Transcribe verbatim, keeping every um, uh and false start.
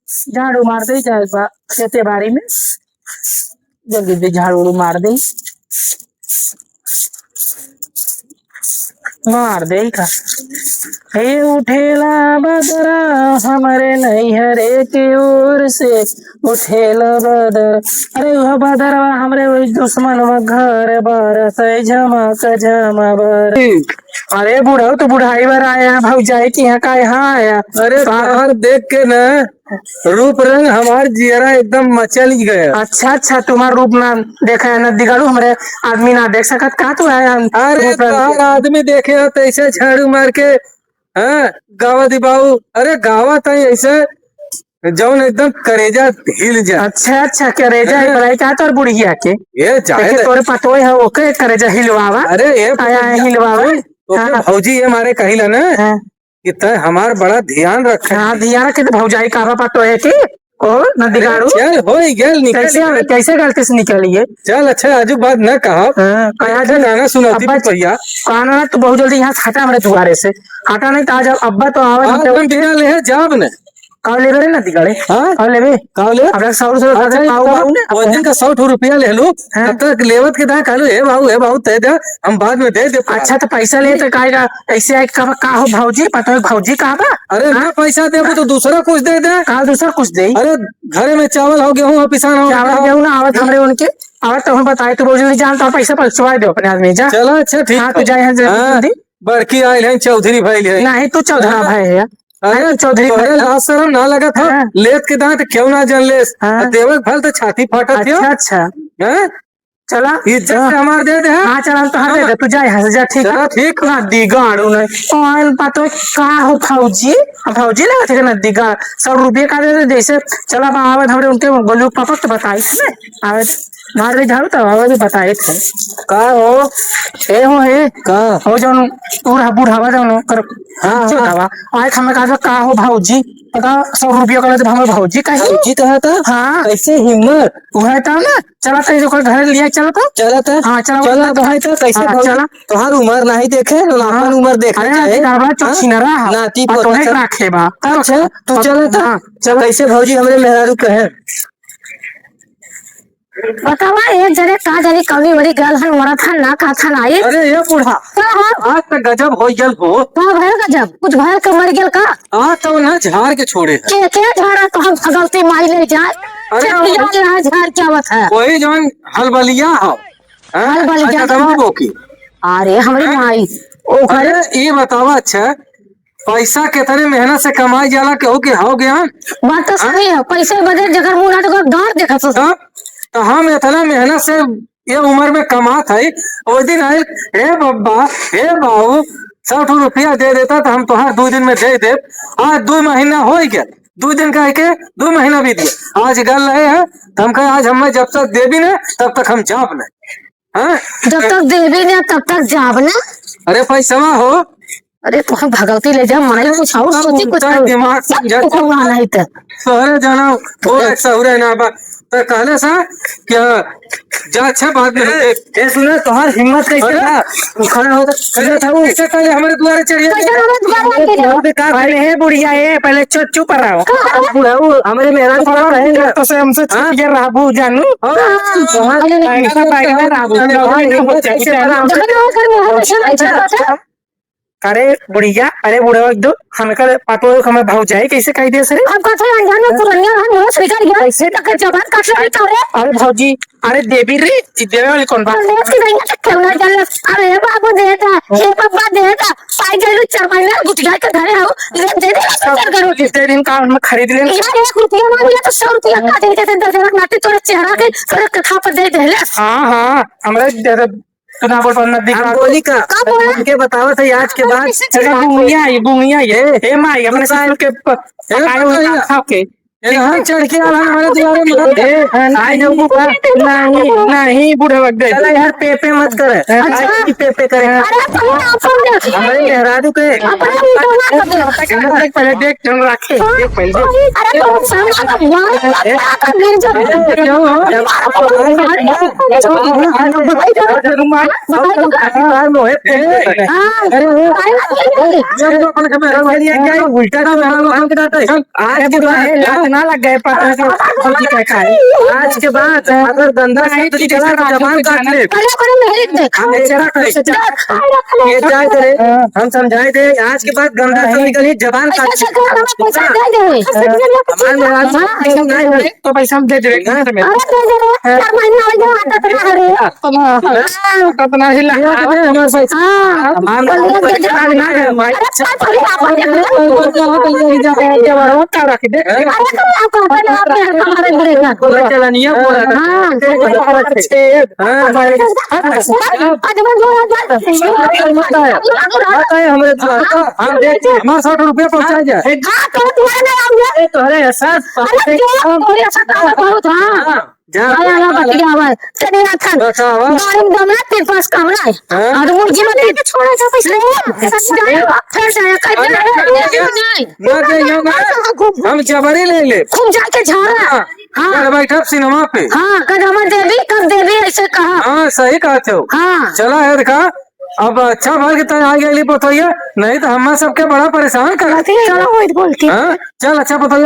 झाड़ू मार दे जाए बा खेते बारी में, जल्दी जल्दी झाड़ू उड़ू मार दे, मार दे का। हे उठेला बदरा हमरे नैहरे के ओर से, उठेला बदर। अरे वह बदरवा हमरे वही दुश्मन वा घर बरसै झमक झमबर। अरे बुढ़ऊ, तू बुढ़ाई बर आया है, भौजाई के यहाँ का यहाँ आया? अरे का? बाहर देख के ना रूप रंग हमार जियरा एकदम मचल गया। अच्छा, अच्छा, तुम्हार रूप ना देखा है, ना दिगाड़ू, हमरे आदमी ना देख सकत का तू है? अरे रूप रंग तोहार आदमी देखे हो तैसे झाड़ू मार के, हाँ, गावा दिबाऊ। अरे गावा तई ऐसे जौन एकदम करेजा हिल जा। अच्छा, अच्छा, करेजा हाँ। हिल रहा है का तोर बुढ़िया के? ये जाए देखे दे। तोरे पतोय है, ओके करेजा हिलवावा। अरे ये आया है हिलवावा। ओके हाँ। भौजी ये मारे कहिला ना हाँ। कि तै हमार बड़ा ध्यान रखे। हाँ, ध्यान रखे तो भौजाई का पतोय है कि ओ, न दिगाड़ू। चल, हो ही गेल, निकल कैसे, गए। कैसे गलती से निकल गए? चल, अच्छा, आजू बात न कहा। हाँ, कहा अच्छा, जी। गाना सुनाती अब्बा, भैया। गाना ना, तू बहुत जल्दी यहाँ से हटा हमारे दुआरे से। हटा नहीं तो आज अब्बा तो आवे आज हम तो हम बिना लेहे जाब ने। का लेबे रे ना दिगाड़े? हाँ? का लेबे? का लेबे? अब सौ रुपये अच्छा, का पाओ तब बाबू ने। वो दिन का सौ रुपया ले लो, हाँ। तब तक लेवत के दा, कहलो, "हे बाबू, हे बाबू, दे दे, हम बाद में दे दे।" अच्छा, तो पैसा ले तो काहे का, ऐसे आए का, का हो भौजी, पता है भौजी कहाँ बा? अरे, हाँ? ना पैसा देबो तो दूसरा कुछ दे दे। का दूसरा कुछ दे? अरे, घरे में चावल हो, गेहूं हो, पिसान हो, चावल, गेहूं ना आवत हमरे उनके, आवत तो हम बताए, तो बोल, "जल्दी जान, तो पैसा पहुंचवा दो अपने आदमी, जा।" चलो, अच्छा, ठीक हाँ, है। तू जा यहाँ से हाँ, जल्दी। बड़की आइल है, चौधरी भइल है। नहीं, तू चौधरा हाँ। भाई है। अरे, नहीं, तू चौधरी तोहरे भाई है। लाज शरम ना लगत हो? हाँ। लेत के दांत क्यों ना जन लेस? हाँ। देवक भल तो छाती फाटत हो। अच्छा, अच्छा। हाँ? चला। इज्जत हाँ। से हमार दे दे, हाँ? हाँ, चला, हम तोहार दे हाँ। दे, तू जा यहाँ से, जा, ठीक है? चला, ठीक। ना दिगाड़ू नहीं। कौन पतोय का हो भौजी? अब भौजी लगत है कि ना दिगाड़? सौ रुपये का दे दे, जैसे चला, अब आवत हमरे उनके गोलू पापा तो बताई थे ना। आवत मार दे झाड़ू तो आवत भी बताई थे। का हो? ए हो, ए। का? हो जौन बूढ़ा, बूढ़ावा जौन कर हाँ, हाँ। आए हमें कहा, "का हो भौजी?" पता सौ रुपया का लेते हमें भौजी कही। भौजी कहा था? हाँ। कैसे हिम्मत? वह था ना। चला तो इनको घर लिया, चला तो। चला तो। हाँ, चला चला तो। तो है तो कैसे हाँ, भौजी? चला। तोहार उम्र नहीं देखे, ना हाँ। अपन उम्र देखे अरे, चाहे। नाती का बा, हाँ? चोखी ना रहा। नाती और पोता तोहे सब। राखे बा। अच्छा, तू और चला तो। हाँ, चला। कैसे भौजी हमरे मेहरारू कहे? बतावा, एक जने का जानी कमी बड़ी गल हन, मरत हन ना, का था ना, ये। अरे, ये बूढ़ा। का हो? आज तो गजब हो गल हो। का भयल गजब? कुछ भयल के मर गल का? आज तो ना झाड़ के छोड़े है। के, के झाड़ा तो हम गलती माई ले जाए? अरे, चटिया वो ना झाड़ के आवत है। वही जौन हलबलिया हो। हाँ? हलबलिया। अच्छा, तमाम हो की। अरे, हमरे हाँ? माई, ओ अरे, घरे ये बतावा, अच्छा, पैसा कितने मेहनत से कमाई जाला, केहू के हौ ज्ञान? बात तो हाँ? सही है, पैसे बदे जगर मुंह ना तो गांड देखत हो। तब तो हम इतना मेहनत से ये उम्र में कमात है, वो दिन आए, "हे बब्बा, हे बाबू, सौ ठो रुपया दे देता तो हम तोहार दो दिन में दे दे।" आज दो महीना हो ही गया, दो दिन का के दो महीना बीत गया। आज गल रहे हैं तो हम कहे, "आज हमें जब तक देबी ना तब तक हम जाब ना।" हाँ? जब तक देबी ना तब तक जाब ना। अरे पैसवा हो। अरे तो हम भगवती ले जा, मारे कुछ और अब सोची, कुछ उनका और। दिमाग समझा। कुछ और नहीं तो। तोहरे जाना, बोले सहुरे ना बा। तो कहले सा कि जा, अच्छा, बाद में होते। ए, सुना, तोहार हिम्मत कैसे अरे। था? तू खड़ा होकर सुना था वो। कैसे पहले हमारे द्वारे चढ़िए? कैसे हमारे द्वारे चढ़िए? यहाँ पे का पहले है बुढ़िया है, पहले चुप, चुप रहो। बुढ़ऊ, हमरे मेहरारू को कहेंगे। तो से हमसे हाँ? छुपिया रहबू जानू। हाँ। हाँ। अरे बुढ़िया, अरे बुढ़िया, एकदम हमका पतोह हमें भौजाई कैसे कह दिया सर? हम कहते हैं अंजान में पुरनिया हम लोग बिगड़ गया। कैसे? तक जबान काट ले तो रे। अरे भौजी, अरे देवी रे, ई देवे वाली कौन बात? अरे देश की नहीं है, क्यों ना जाने? अरे बाबू दे दा, हे पापा दे दा, पाई गए चार महीने गुटिया के धरे हो, ले दे दे, सब करो। इतने दिन का हम खरीद लें। यार, एक रुपया मांग लिया तो सौ रुपया का दे देते, दस हजार नाते तोरे चेहरा के, तोरे कथा पर दे दे ले। हाँ, हाँ, हमरा दे दे, तू ना बोल, पर ना दिखा। हम बोली का? का बोला? उनके बतावत है आज के बाद। कैसे चला बुंगिया, ये बुंगिया, ये। ए, ए माई, अपने तू का ससुर के प-, ए, पकाए हुए बताइए। खा के। ए, हाँ, चढ़ के आला हमारे दुआरे में। ए, हाँ, नहीं, नहीं, नहीं, बूढ़ा वक्त दे। चला यार, पे, पे मत करे। अच्छा। आज की पे, पे करे। अरे, तुम ना सुन ले। हमारे मेहरारू के। अपने ही तो ना कर दे। पहले देख, तुम रखे, देख पहले, देख। अरे, तुम सामने तो मार, ए, क्या हो? रुमाल, भाई, रुमाल। हाँ। अरे, वो, अरे, ये तो अपन के मेहरारू वाली है, क्या है? उल्टा का मेहरारू हम के साथ है। आज के बाद ना लग गए, पता है, सब कुछ है खाली। आज के बाद अगर गंदा शब्द निकला तो जबान काट ले। अरे, अरे, नहीं, देख। हम बेचारा करें। ये जाए दे रे, हम समझाए दे, आज के बाद गंदा शब्द निकली, जबान काट ले। अच्छा, अच्छा, पैसा दे दे। हमारे में आज हाँ। नहीं है। तो पैसा हम दे दे रहे हैं, अरे, दे दे रे, चार महीना हो गया, आता तो ना रे। हाँ। कितना ही लगा। ये तो हमारे पैसा। हाँ। हमारे बोलिए, दे दे। अरे, पैसा थोड़ी आप दे दे। ये बड़ा होता रख दे। अरे, तो आपको अपने आप में हमारे घरे का। बोला चला नहीं है, बोला। हाँ। हाँ। हाँ। अरे, मैं बोला था। आता है हमारे पास। हम देख, हमारे साठ रुपया पहुंचा जाए। हाँ, तो तुम्हारे में आऊंगा। अरे, तो अरे, सर, अरे, जो, अरे, ऐसा काम बहुत, हाँ। हाँ। जा, हाँ, हाँ, जा, बतिया हुआ है। चलिए, रखन। रखा हुआ। गाड़ी में दम ना, तेरे पास काम ना है। हाँ। और वो जीवन लेके छोड़ा था, पैसा नहीं है। सच जाए, फिर जाए, कहीं अरे, जाए, ना, नहीं। ना, नहीं, ना, ना। हम जबरी ले ले। खूब जाके झाड़ा। हाँ। हाँ। घर बैठा सिनेमा पे। हाँ, कद हमर देवी, कब देवी, ऐसे कहा। हाँ, सही कहते हो। हाँ। चला है, देखा, अब अच्छा भर के तय आ गया, पतोहिया, नहीं तो हम सबके बड़ा परेशान कर। चलो, वही बोलती। हाँ? चल, अच्छा पतोहिया।